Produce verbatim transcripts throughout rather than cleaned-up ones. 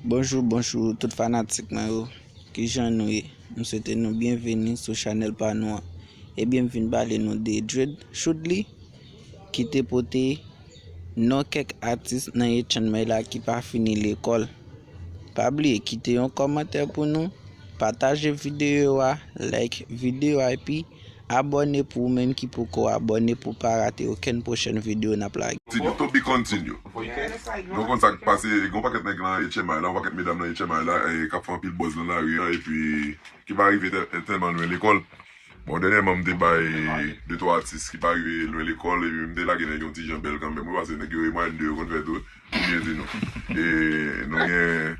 Bonjou, bonjou tout fanatik mwen yo. Kijan nou ye? M swete nou byenveni sou chanèl pa nou an. Ebyen, m vin pale nou de Dread Shoudly ki te pote non kèk atis nan Echanmay la ki pa fini lekòl. Pa bliye kite yon kòmantè pou nou, pataje videyo a, like videyo a, epi abòne pou ou menm ki poko abòne pou w pa rate okenn pwochèn videyo n ap lage. Continue, to be continue. Nou konn sa k pase, gen yon pakèt nèg nan H M I la, yon pakèt medam nan H M I la, e, k ap fè anpil buzz nan lari an, epi ki pa rive tè-, tèlman lwen lekòl. Bon, dènyèman, m te bay de twa atis ki pa rive lwen lekòl, epi m te lage nèg yon ti jan bèl kanmenm, wi, paske nèg yo e mwayèn de yo konn fè tou, m byen di nou. E nou gen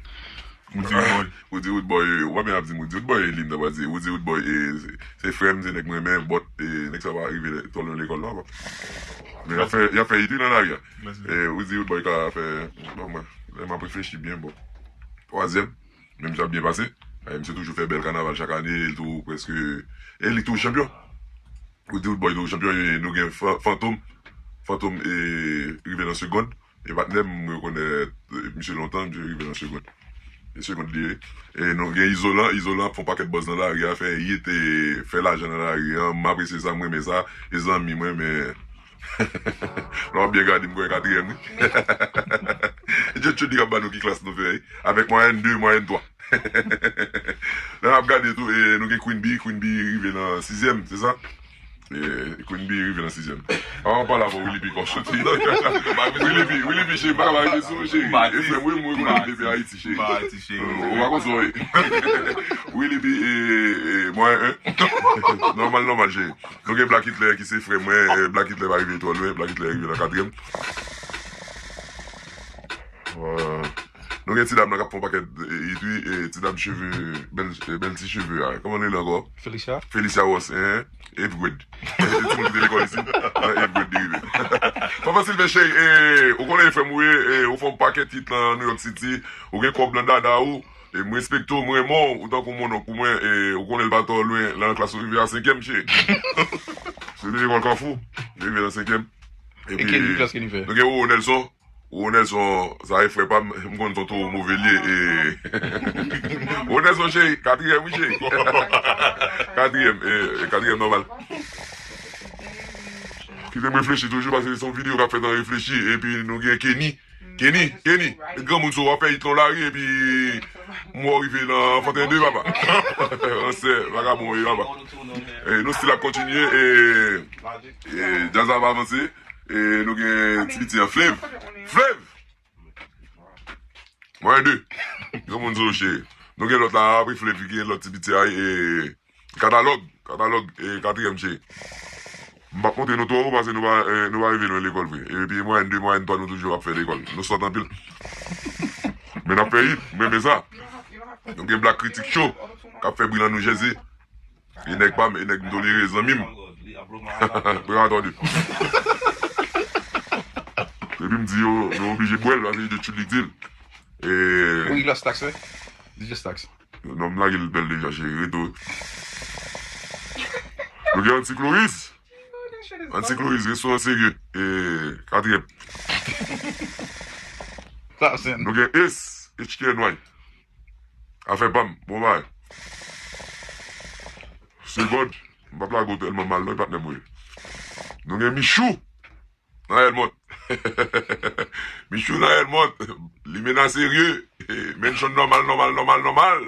Woody Woodboy. Woody Woodboy, w pa byen ap di Woody Woodboy, e li m ta pral di. Woody Woodboy, e, se, se frè m, se nèg m renmen, but, e, nèg sa pa rive twò lwen lekòl non, papa. Men y ap fè, y ap fè it wi nan lari a. E, Woody Woodboy ka fè, bon, mwen, lè m ap reflechi byen, bon. Twazyèm, menm jan ap byen pase. E, misye toujou fè bèl kanaval chak ane, li tou prèske, e li tou chanpyon. Woody Woodboy tou chanpyon, e, nou gen Fa-, Fantom. Fantom, e, rive nan segond. E patnè m, m rekonèt, e, misye lontan, misye rive nan segond. E segond li ye. E nou gen Izolan, Izolan ap fè yon pakèt buzz nan lari a, fè it, e, fè lajan nan lari a. M apresye sa, m renmen sa. E zanmi mwen, men lè w ap byen gade, m kwè katriyèm, wi. Djed Chudi k ap ba nou ki klas nou fè, wi. Avèk mwayèn de, mwayèn twa. Lè n ap gade tou, e, nou gen Queen Bee, Queen Bee rive nan sizyèm, se sa? E, Queen Bee rive nan sizyèm. An, pa la pou Willy P kò soti. Willy P, Willy P, cheri, m pa ka pa rive sou ou, cheri. E frè m, wi, m rekonèt depi Ayiti, cheri. Ou pa konn sa w ye. Willy P, e, e, mwen, en. Nòmal, nòmal, cheri. Nou gen Black Hitler ki se frè mwen, e, Black Hitler pa rive twò lwen, Black Hitler rive nan katriyèm. Voilà. Nou gen ti dam nan k ap fè yon pakèt, e, it wi, e, ti dam cheve, bèl, e, bèl ti cheve a. Kòman li rele ankò? Felicia. Felicia Ross, en, eighth grade. E timoun ki te lekòl isit, nan eighth grade li rive. Papa Sylvain cheri, e, ou konnen frè m ou ye, e, ou fè yon pakèt it nan New York City, ou gen kòb nan dada ou, e, m respekte w, m renmen w, ou tankou monnonk pou mwen, e, ou konnen l pa twò lwen, nan klas ou rive a senkyèm, cheri. Se te lekòl Kafou, li rive nan senkyèm. Epi, nou gen Roro Nelson, Roro Nelson, sa e frè pa m, m konn tonton move l ye, e Roro Nelson cheri, katriyèm wi cheri. Katriyèm, e, e katriyèm nòmal. Kite m reflechi toujou, paske se yon videyo k ap fèt an reflechi, epi nou gen Kenny. Kenny, Kenny, met granmoun sou w, w ap fè it nan lari, epi m wè w rive nan Anfanten de, papa. Ansè, vagabon, wi, papa. E nou still ap kontinye, e, e djaz la ap avanse. E nou gen ti piti an, Flav. Flav! Mwen de. Granmoun sou cheri. Nou gen lòt la, apre Flav, gen lòt ti piti a, e, Katalòg. Katalòg, e, katriyèm cheri. M p ap montre nou twò wo, paske nou pa, e, nou pa rive lwen lekòl vre. Epi mwayèn de, mwayèn twa, nou toujou ap fè lekòl. Nou sòt anpil. Men n ap fè it, m renmen sa. Nou gen Black Critic Show, k ap fè bri nan New Jersey. E nèg pa m, e nèg m tolere, zanmi m. Prepare tande. Epi m di yo, nou oblije bwè l, paske se Djed Chudi k di l. E wi, Lòs Tax, wi. D J Stax. Non, m lage l bèl deja, cheri, reto. Nou gen Anti Cloris. Anti Cloris, restoran serye. E katriyèm. Nou gen Ace, H K N Y. Afè pa m, bon bagay. Segond, m p ap lage w tèlman mal non, e patnè m ou ye. Nou gen Michou nan Elmont. Michou nan Elmont, Limena serye. Menchon nòmal, nòmal, nòmal, nòmal.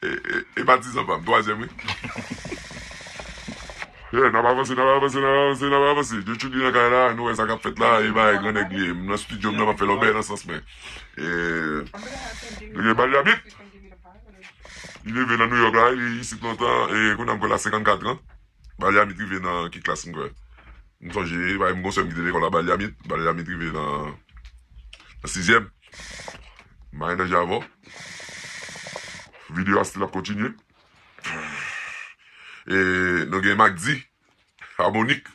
E, e, e patizan pa m, twazyèm, wi. Yeah, n ap avanse, n ap avanse, n ap avanse, n ap avanse. Djed Chudi nan kay la, nou wè sa k ap fèt la, e bay grannèg li ye. M nan estidyo m nan, m ap fè lòbèy nan sans mwen. E, nou gen Balyamit. Li leve nan New York la, li isit lontan, e kounye a m kwè l a senkannkat an. Balyamit rive nan ki klas m kwè? M sonje, e, m gon sè m ki te lekòl la, Balyamit. Balyamit rive nan, nan sizyèm. M pa gen danje avè w. Videyo a still ap kontinye. E nou gen Magdi, Harmonik.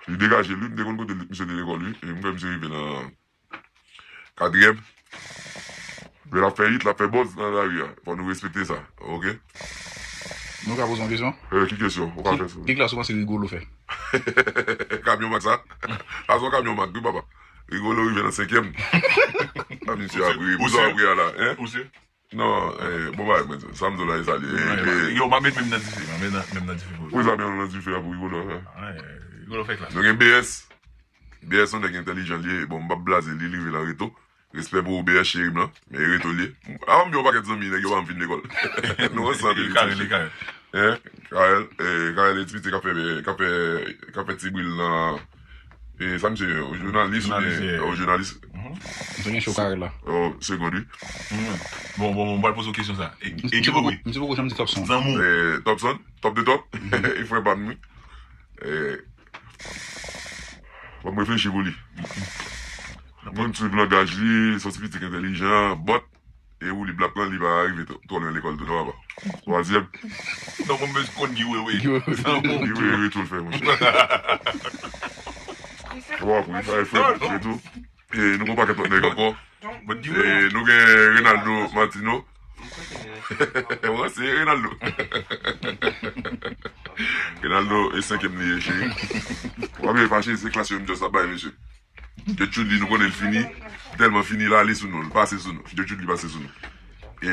Li degaje l wi, m te konn kote misye te lekòl wi. E m kwè misye rive nan katriyèm. Men l ap fè it, l ap fè buzz nan lari a. Fò nou respekte sa, oke? Nou ka poze yon kesyon? E, ki kesyon? Ou ka fè sa. Ki klas ou panse Rigolo fè? Kamyon mak sa? Sa se yon kamyon mak wi, papa. Rigolo rive nan senkyèm. Misye ap ri, pou sa ap ri a la, hein? Non, eh, bon bagay, mwen, sa m di w la, e sa li ye. Eh, eh, yo, m ap met menm nan dife, m ap met nan, menm nan dife pou yo. Pou sa menm nan dife a pou Rigolo, hein? Rigolo fèk la. Nou gen B S. B S yon nèg entèlijan li ye. Bon, m p ap blaze li, li rive nan Reto. Respè pou ou, B S cheri m lan. Men Reto li ye. A, m gen yon pakèt zanmi, nèg yo pa m fin lekòl. Nou ansanm, li kare, li kare. Hein? Karel, eh, Karel e ti piti k ap fè, k ap fè, k ap fè ti bri l nan, eh, sa misye ye, yon jounalis oubyen, yon jounalis. Misye gen show Karel la. Oh, segond, wi. Bon, bon, bon, m pral poze w kesyon sa. E, e ki bò wi? Misye poko janm di Topson. Zanmi w. Eh, Topson, top de top. E frè pa m, wi. Eh, ban m reflechi pou li. Mwen m swiv langaj li, se yon ti piti k entèlijan, but, e ou li blap lan, li pa rive twò, twò lwen lekòl tou non, papa. Twazyèm. Non, mwen bezwen konn Guy Wewe. Guy Wewe. Guy Wewe tou l fè, monchè. W ap ri, pa fè tou. E nou gon pakèt lòt nèg ankò. E nou gen Renaldo Martino. Mwen se Renaldo. Renaldo e senkyèm li ye, cheri. W ap fache, se klas yo m just ap bay, mesye. Gertrude li, nou konnen l fini. Tèlman fini, l ale sou nou, l pase sou nou. Gertrude li pase sou nou. E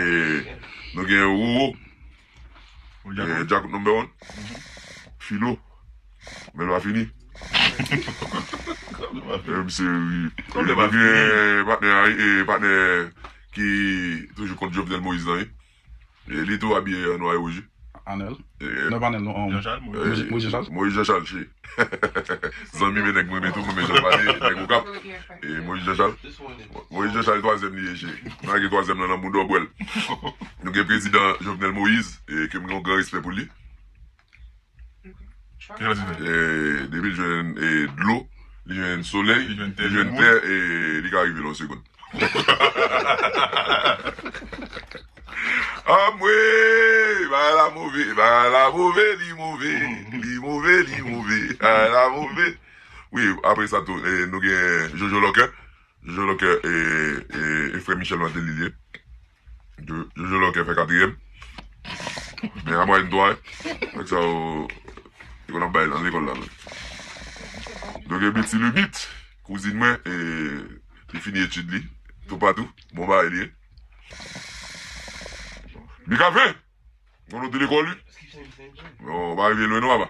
nou gen Roro. Eh, Djakout number one. Filo. Men l pa fini. Eh, misye, wi. Nou gen patnè a, eh, patnè ki toujou kont Jovenel Moïse lan, wi. E li tou abiye an nwa e wouj, wi. Anèl. Non, pa Anèl, non. Moïse Jean Charles, Moïse Jean Charles. Moïse Jean Charles, cheri. Zanmi, men nèg mwen renmen tou, mwen renmen jan l pale, nèg Okap. E Moïse Jean Charles. Moïse Jean Charles twazyèm li ye, cheri. Malgre twazyèm lan nan mouda w bwè l. Nou gen prezidan Jovenel Moïse, e ke m gen yon gran respè pou li. Ki jan l di fè? E depi l jwenn, e, dlo, li jwenn solèy, li jwenn tè, e li ka rive nan yon segonn. Anmwe! Bagay la move, bagay la move, li move, li move, li move, bagay la move. Wi, apre sa tou, e, nou gen Jojo Lòkè. Jojo Lòkè, e, e, e frè Michel Martelly li ye. Jo-, Jojo Lòkè fè katriyèm. Men a mwayèn twa, wi. Nèg sa yo, yo konn ap bay nan lekòl la, men. Donk, e Betty Lubit, kouzin mwen, e, li fini etid li, toupatou, bon bagay li ye. Mika ven! Konn nou te lekòl, wi. Non, w pa rive lwen, non, papa.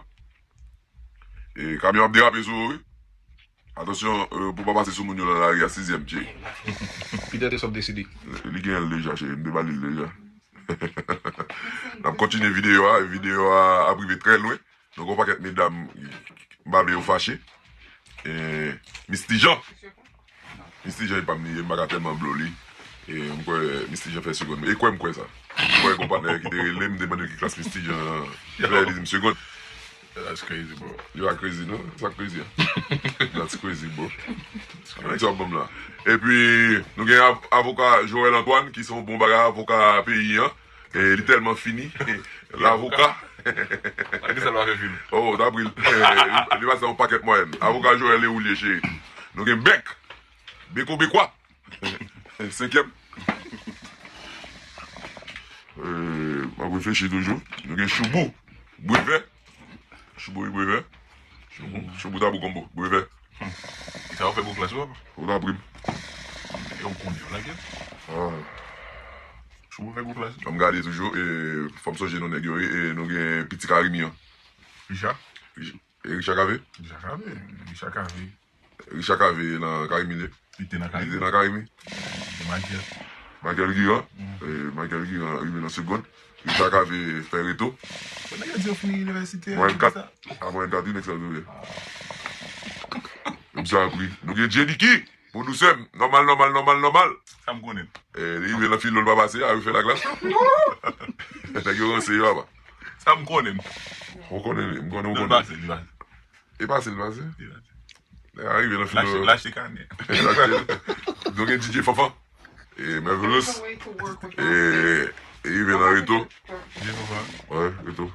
E, kamyon ap derape sou ou, wi. Atansyon, e, pou pa pase sou moun yo nan lari a, sizyèm, cheri. Peter te sòt deside. Li genyen l deja, cheri, m te ba li l deja. N ap kontinye videyo a, videyo a ap rive trè lwen. Donk, yon pakèt medam, m pa vle yo fache. E, Misty Jean. Misty Jean e pa m li ye, m pa ka tèlman blow li. E, m kwè Misty Jean fè segonn. E kwè m kwè sa. M kwè gon patnè ki te rele m, m te mande l ki klas Misty Jean fè, li di m segonn. That's crazy, bro. Li pa crazy, non? Sa crazy, an? That's crazy, bro. Nèg sa ap ban m la. Epi, nou gen av-, avoka Joël Antoine, ki se yon bon bagay, avoka peyi an. E, li tèlman fini. Lavoka. Sa ki sa l pa fè fini? Oh, ta pri l. Li, li pase yon pakèt mwayèn. Avoka Joël e ou l ye, cheri. Nou gen Bèk. Beko Bekwa. Senkyèm. Euh, m ap reflechi toujou. Nou gen Choubou. Brevè. Choubou e Brevè. Choubou, Choubou Tabou Konbo. Brevè. E sa w fè gwo klas ou, papa? Ou ta pri m. E ou konnen, ou lage. Ah. Choubou fè gwo klas. An m gade toujou, e fò m sonje non nèg yo, e nou gen Piti Karimi an. Richard? Rich-, e Richard Cavé? Richard Cavé. Richard Cavé. Richard Cavé nan Karimi li ye. Li te nan Karimi. Li te nan Karimi. Michael. Michael Guiran. Mm. E, Michael Guiran rive nan segonn. Richard Cavé fè reto. Bon, nèg yo di yo fini inivèsite. Mwayèn kat. A mwayèn kat, wi, nèg sa yo tou ye. Misye ap ri. Nou gen Jeniky. Pou dousè m. Nòmal, nòmal, nòmal, nòmal. Sa m konnen. E, li rive nan filo, l pa pase, a yo fè laklas. Nèg yo ranse yo, papa. Sa m konnen. Ou konnen li, m konnen ou konnen. Li pase, li pase. E pase, li pase. Li pase. Nèg la rive nan filo. L achte, l achte kanè. L achte. Nou gen D J Fanfan. E Mervelous. E, e rive nan reto. D J Fanfan. Wi, reto.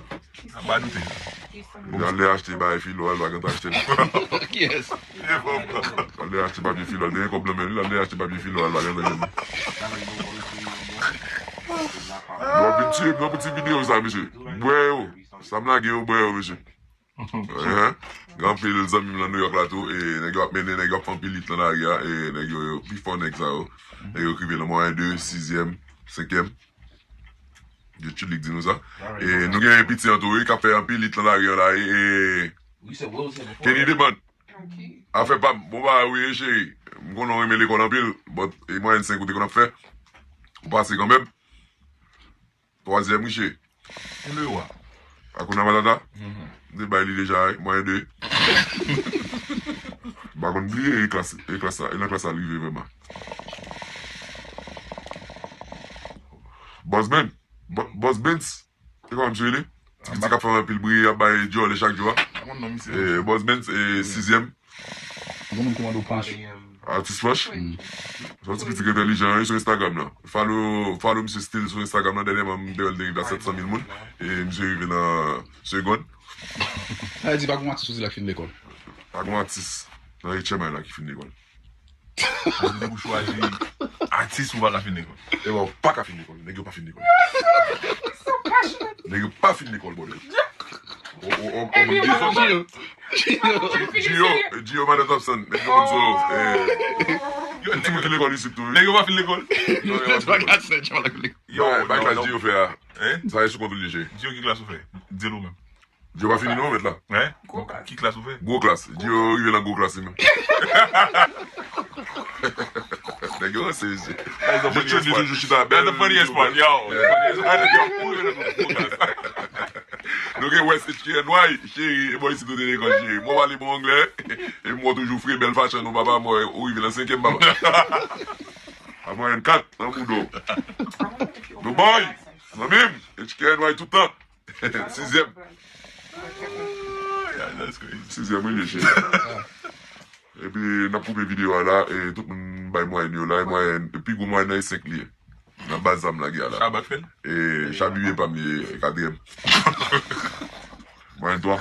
Aba doute. L ale achte bay filo, al bagay achte. Kiyès? D J Fanfan. L ale achte papye filo, al gen kòb nan men li, l ale achte papye filo, al bagay achte. Nou ap vin tiye m nan pou ti videyo sa, mesye. Bwè yo. Sa m lage yo, bwè yo, mesye. Gen anpil zanmi m nan Nouyòk la tou, e nèg yo ap mennen, nèg yo ap fè anpil lit nan lari a, e nèg yo, yo pi fò nèg sa yo. Nèg yo k rive nan mwayen de, sizyèm, senkyèm. Yo tchoulik di nou sa. E nou gen piti an tou, wi, k ap fè anpil lit nan lari an la, e, e Kenny Debann. Afè pa m, bon bagay wi, cheri. M konnen w renmen lekòl anpil, but e mwayen senk ou te konn ap fè. Ou pase kanmenm. Twazyèm, wi, cheri. Ou le wa. Hakuna Matata? M te bay li deja, wi, mwayen de. M pa konn bliye, e klas, e klas la, e nan klas la l rive vrèman. Boss Ben, Bo- Boss Benz, se kòman misye rele? Ti piti k ap fè anpil bri, ap bay djòlè chak jou a. E, Boss Benz, e, sizyèm. Gen moun ki mande w Panch. Atis Panch. Se yon ti piti ki entèlijan, wi, sou Instagram nan. Follow, follow misye still sou Instagram nan. Dènyèman, m te wè l te rive a sèt san mil moun. E misye rive nan segonn. Sa vle di pa gen yon atis ou di la ki fin lekòl. Pa gen yon atis nan H M I la ki fin lekòl. Sa vle di pou chwazi atis ou pa ka fin lekòl. E bon, ou pa ka fin lekòl. Nèg yo pa fin lekòl. Nèg yo pa fin lekòl, bòdèl. O, o, o, o, Gio, Gio, Gio, Madan Thompson, nèg yo konn sou, eh, yo, ti moun ki lekòl isit tou, wi. Nèg yo pa fin lekòl. Non, yo pa fin lekòl. Yo, bay klas Gio fè a. Hein? Sa e sou kont ou li je. Gio, ki klas ou fè? Di l ou menm. Gio pa fini non, mèt la. Hein? Ki klas ou fè? Gwo klas. Gio rive nan gwo klas li menm. Nèg yo ranse, mesye. Gio li toujou chita bèl. That's the funniest part, yo. Nou gen West H K N Y, cheri, e bò isit nou te lekòl, cheri. Mwen pale bon anglè, e mwen toujou fre, bèl fashion nou, papa mwen, ou rive nan senkyèm, papa. A mwayen kat nan bouda w. Nou bay, zanmi m, H K N Y tout tan. Sizyèm. Sizyèm, wi, mesye. Epi, n ap koupe videyo a la, e tout moun bay mwayen yo la, e mwayen, pi gwo mwayen nan e senk li ye. Nan baz zam la gen a la. Chabak fè l? E Chabi byen pa m ye, katriyèm. Mwayen twa.